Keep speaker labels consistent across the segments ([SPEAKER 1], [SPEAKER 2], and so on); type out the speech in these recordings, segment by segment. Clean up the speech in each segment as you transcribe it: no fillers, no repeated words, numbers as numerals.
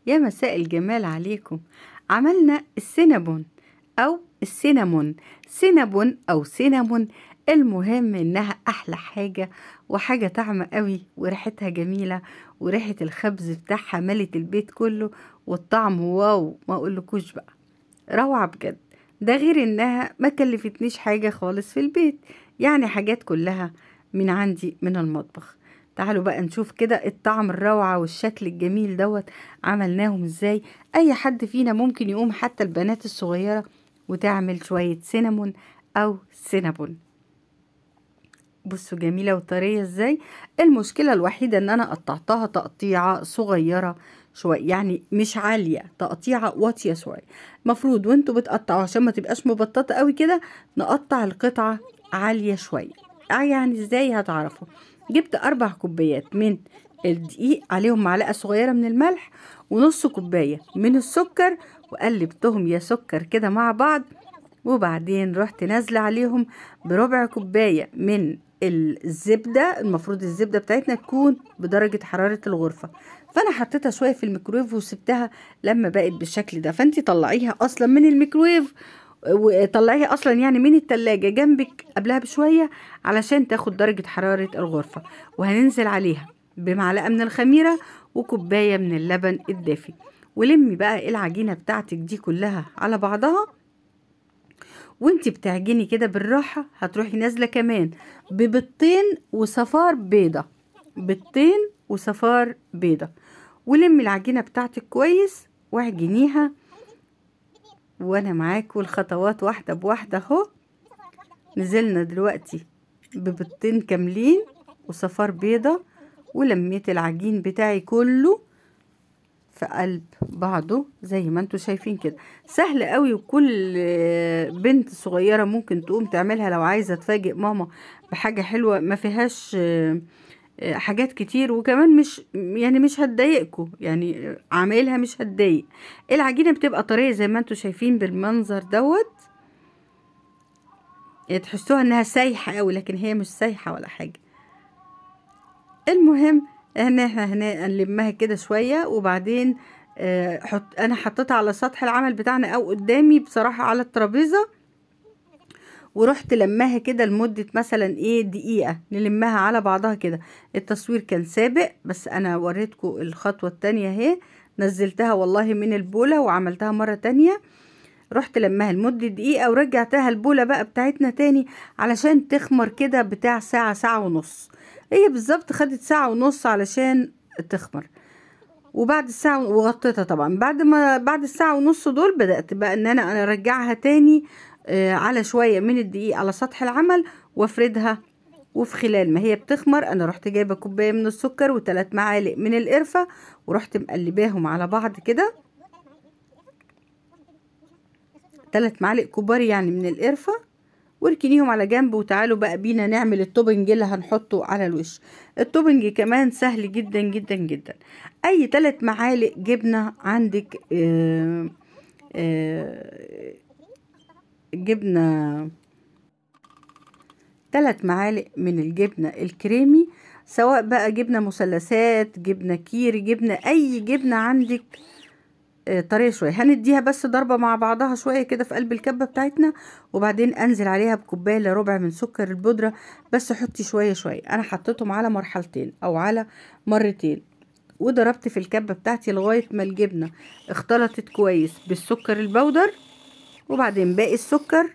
[SPEAKER 1] يا مساء الجمال عليكم. عملنا السينابون او ال cinnamon، سينابون او cinnamon، المهم انها احلى حاجة وحاجة طعمة قوي وريحتها جميلة وريحة الخبز بتاعها ملت البيت كله والطعم wow ما اقولكوش بقى، روعة بجد. ده غير انها ما كلفتنيش حاجة خالص في البيت، يعني حاجات كلها من عندي من المطبخ. تعالوا بقى نشوف كده الطعم الروعة والشكل الجميل دوت عملناهم ازاي. اي حد فينا ممكن يقوم، حتى البنات الصغيرة، وتعمل شوية cinnamon او سينابون. بصوا جميلة وطرية ازاي. المشكلة الوحيدة ان انا قطعتها تقطيعة صغيرة شوية، يعني مش عالية، تقطيعة واطية شوية. المفروض وانتوا بتقطعوا عشان ما تبقاش مبططة قوي كده نقطع القطعة عالية شوية. يعني ازاي هتعرفوا؟ جبت 4 كوبايات من الدقيق، عليهم معلقة صغيرة من الملح ونص كوباية من السكر، وقلبتهم يا سكر كده مع بعض. وبعدين رحت نازلة عليهم بربع كوباية من الزبدة. المفروض الزبدة بتاعتنا تكون بدرجة حرارة الغرفة، فأنا حطيتها شوية في الميكرويف وسبتها لما بقت بالشكل ده. فانتي طلعيها أصلا من الميكرويف، وطلعيها أصلا يعني من التلاجة جنبك قبلها بشوية علشان تاخد درجة حرارة الغرفة. وهننزل عليها بمعلقة من الخميرة وكوباية من اللبن الدافي، ولمي بقى العجينة بتاعتك دي كلها على بعضها. وانتي بتعجني كده بالراحة هتروحي نازلة كمان ببيضتين وصفار بيضة، بيضتين وصفار بيضة. ولمي العجينة بتاعتك كويس واعجنيها، وانا معاكوا الخطوات واحدة بواحدة اهو. نزلنا دلوقتي ببيضتين كاملين وصفار بيضة، ولميت العجين بتاعي كله في قلب بعضه زي ما انتوا شايفين كده. سهل قوي، وكل بنت صغيرة ممكن تقوم تعملها لو عايزة تفاجئ ماما بحاجة حلوة ما فيهاش حاجات كتير، وكمان مش يعني مش هتضايقكم، يعني عاملها مش هتضايق. العجينة بتبقى طرية زي ما انتوا شايفين بالمنظر دوت، تحسوها انها سايحة قوي لكن هي مش سايحة ولا حاجة. المهم ان احنا هنا نلمها كده شوية، وبعدين انا حطيتها على سطح العمل بتاعنا او قدامي بصراحة على الترابيزة، ورحت لماها كده لمدة مثلا ايه دقيقة، نلمها على بعضها كده. التصوير كان سابق بس انا وريتكم الخطوة التانية اهي، نزلتها والله من البولة وعملتها مرة تانية. رحت لماها لمدة دقيقة ورجعتها البولة بقى بتاعتنا تاني علشان تخمر كده بتاع ساعة، ساعة ونص. هي بالظبط خدت ساعة ونص علشان تخمر. وبعد الساعة وغطيتها طبعا. بعد الساعة ونص دول بدأت بقى ان انا ارجعها تاني على شوية من الدقيق على سطح العمل وافردها. وفي خلال ما هي بتخمر انا رحت جايبة كوباية من السكر و3 معالق من القرفة، ورحت مقلباهم على بعض كده، 3 معالق كبار يعني من القرفة، واركنيهم على جنب. وتعالوا بقى بينا نعمل ال topping اللي هنحطه على الوش. ال topping كمان سهل جدا جدا جدا. اي 3 معالق جبنة عندك، جبنة 3 معالق من الجبنة الكريمي، سواء بقى جبنة مثلثات، جبنة كيري، جبنة اي جبنة عندك طرية شوية. هنديها بس ضربة مع بعضها شوية كده في قلب الكبة بتاعتنا، وبعدين انزل عليها بكوباية الا ربع من سكر البودرة، بس حطي شوية شوية. انا حطيتهم على مرحلتين او على مرتين، وضربت في الكبة بتاعتي لغاية ما الجبنة اختلطت كويس بالسكر البودر، وبعدين باقي السكر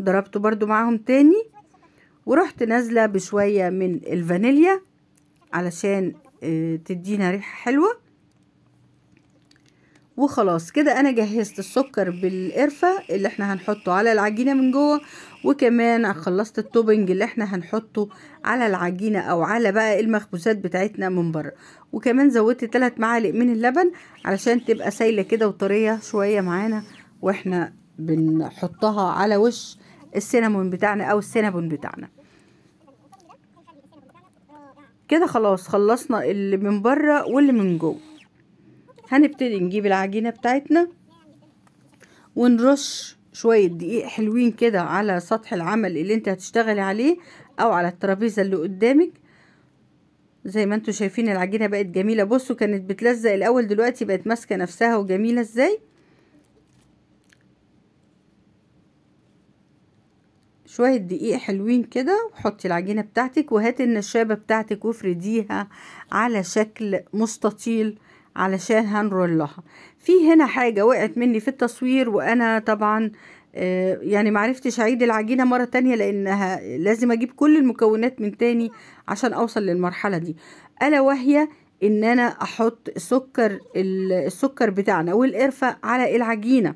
[SPEAKER 1] ضربته برضو معاهم تاني، ورحت نازلة بشوية من الفانيليا علشان تدينا ريحة حلوة. وخلاص كده انا جهزت السكر بالقرفة اللي احنا هنحطه على العجينة من جوه، وكمان خلصت ال topping اللي احنا هنحطه على العجينة او على بقى المخبوزات بتاعتنا من بره. وكمان زودت 3 معالق من اللبن علشان تبقى سايلة كده وطرية شوية معانا واحنا بنحطها على وش ال cinnamon بتاعنا او السينابون بتاعنا. كده خلاص خلصنا اللي من بره واللي من جوه. هنبتدي نجيب العجينة بتاعتنا ونرش شوية دقيق حلوين كده على سطح العمل اللي انت هتشتغلي عليه او على الترابيزة اللي قدامك، زي ما انتوا شايفين العجينة بقت جميلة. بصوا كانت بتلزق الاول، دلوقتي بقت ماسكه نفسها وجميلة ازاي. شوية دقيق حلوين كده، وحطي العجينة بتاعتك، وهاتي النشابه بتاعتك وافرديها على شكل مستطيل علشان هنرولها. في هنا حاجة وقعت مني في التصوير، وانا طبعا يعني معرفتش اعيد العجينة مرة تانية لانها لازم اجيب كل المكونات من تاني عشان اوصل للمرحلة دي، الا وهي ان انا احط السكر بتاعنا والقرفه على العجينة.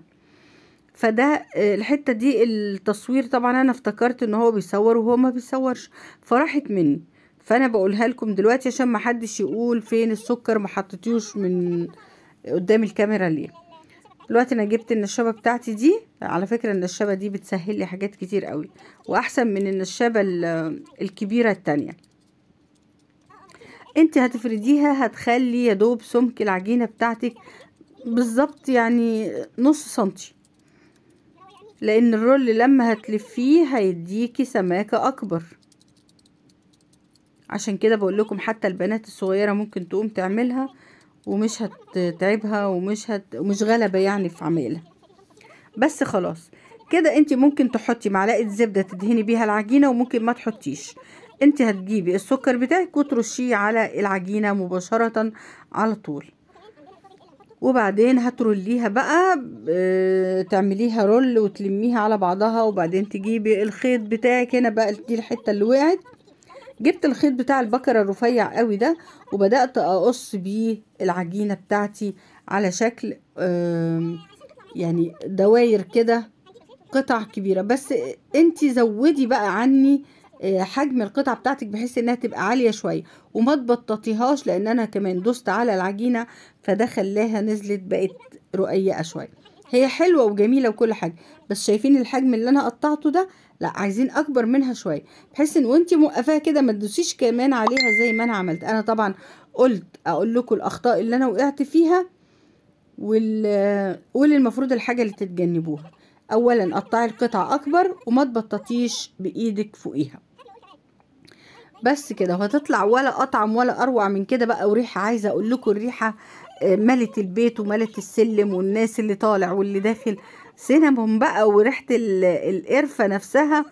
[SPEAKER 1] فده الحتة دي التصوير طبعا انا افتكرت ان هو بيصور وهو ما بيصورش، فراحت مني. فانا بقولها لكم دلوقتي عشان ما حدش يقول فين السكر ما حطيتوش من قدام الكاميرا ليه. دلوقتي انا جبت النشابه بتاعتي دي، على فكرة النشابه دي بتسهل لي حاجات كتير قوي، واحسن من النشابه الكبيرة التانية. انت هتفرديها، هتخلي يا دوب سمك العجينة بتاعتك بالظبط يعني نص سنتي، لان الرول لما هتلفيه هيديكي سماكه اكبر. عشان كده بقول لكم حتى البنات الصغيرة ممكن تقوم تعملها ومش هتتعبها ومش غلبة يعني في عمايلها. بس خلاص كده انت ممكن تحطي معلقة زبدة تدهني بيها العجينة، وممكن ما تحطيش. انت هتجيبي السكر بتاعك وترشيه على العجينة مباشرة على طول، وبعدين هتروليها بقى، تعمليها رول وتلميها على بعضها، وبعدين تجيبي الخيط بتاعك. هنا بقى دي الحتة اللي وقعت، جبت الخيط بتاع البكرة الرفيع قوي ده، وبدأت اقص بيه العجينة بتاعتي على شكل يعني دواير كده، قطع كبيرة. بس انتي زودي بقى عني حجم القطعة بتاعتك بحيث انها تبقى عالية شوية، وما تبططيهاش، لان انا كمان دوست على العجينة فده خلاها نزلت بقت رقيقة شوية. هي حلوة وجميلة وكل حاجة، بس شايفين الحجم اللي انا قطعته ده؟ لا، عايزين اكبر منها شوية، بحيث ان وانتي موقفاها كده ما تدوسيش كمان عليها زي ما انا عملت. انا طبعا قلت اقول لكم الاخطاء اللي انا وقعت فيها واللي المفروض الحاجة اللي تتجنبوها. اولا قطعي القطعة اكبر وما تبططيش بايدك فوقيها، بس كده، وهتطلع ولا اطعم ولا اروع من كده بقى. وريحه، عايزه اقول لكم الريحة ملت البيت وملت السلم والناس اللي طالع واللي داخل، سينامون بقى وريحه القرفه نفسها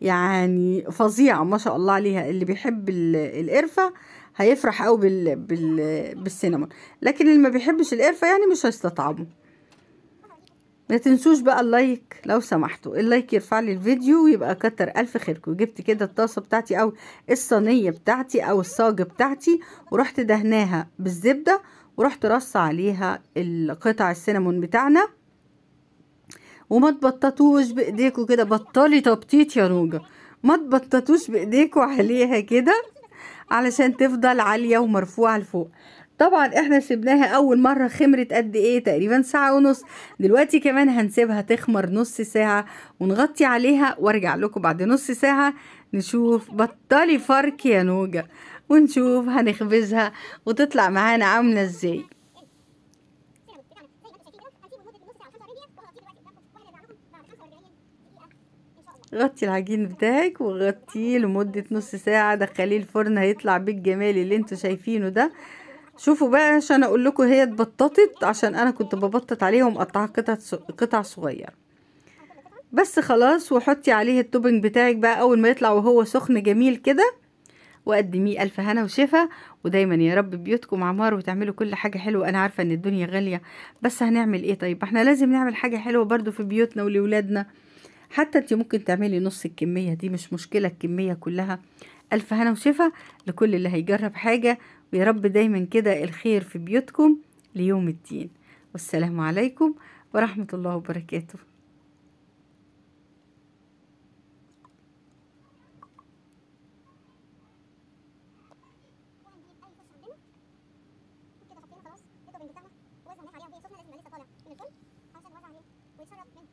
[SPEAKER 1] يعني فظيعة ما شاء الله عليها. اللي بيحب القرفه هيفرح قوي بالسينامون، لكن اللي ما بيحبش القرفه يعني مش هيستطعمه. ما تنسوش بقى ال like لو سمحتوا، ال like يرفع لي الفيديو ويبقى كتر الف خيركم. جبت كده الطاسه بتاعتي او الصينية بتاعتي او الصاجه بتاعتي، ورحت دهناها بالزبده، ورحت رص عليها القطع ال cinnamon بتاعنا. وما تبططوش بايديكوا كده، بطلي تبطيط يا نوجه، ما تبططوش بايديكوا عليها كده علشان تفضل عالية ومرفوعه لفوق. طبعا احنا سيبناها اول مرة خمرت قد ايه؟ تقريبا ساعة ونص. دلوقتي كمان هنسيبها تخمر نص ساعة ونغطي عليها، وارجع لكم بعد نص ساعة نشوف. بطلي فرك يا نوجه، ونشوف هنخبزها وتطلع معانا عامله ازاي. غطي العجين بتاعك وغطيه لمدة نص ساعة، دخليه الفرن، هيطلع بالجمال اللي انتوا شايفينه ده. شوفوا بقى عشان اقول لكم هي اتبططت، عشان انا كنت ببطط عليها ومقطعها قطع صغيرة. بس خلاص، وحطي عليه ال topping بتاعك بقى اول ما يطلع وهو سخن جميل كده، وقدميه الف هنا وشفا. ودايما يا رب بيوتكم عمار وتعملوا كل حاجة حلوة. انا عارفه ان الدنيا غالية، بس هنعمل ايه؟ طيب احنا لازم نعمل حاجة حلوة برضو في بيوتنا ولولادنا. حتى انت ممكن تعملي نص الكمية دي، مش مشكلة الكمية كلها. الف هنا وشفا لكل اللي هيجرب حاجة، ويا رب دايما كده الخير في بيوتكم ليوم الدين. والسلام عليكم ورحمة الله وبركاته.
[SPEAKER 2] وزعناها عليها وهي سخنة، لازم يبقى لسه طالع من الفرن عشان نوزع عليه ويتشرب من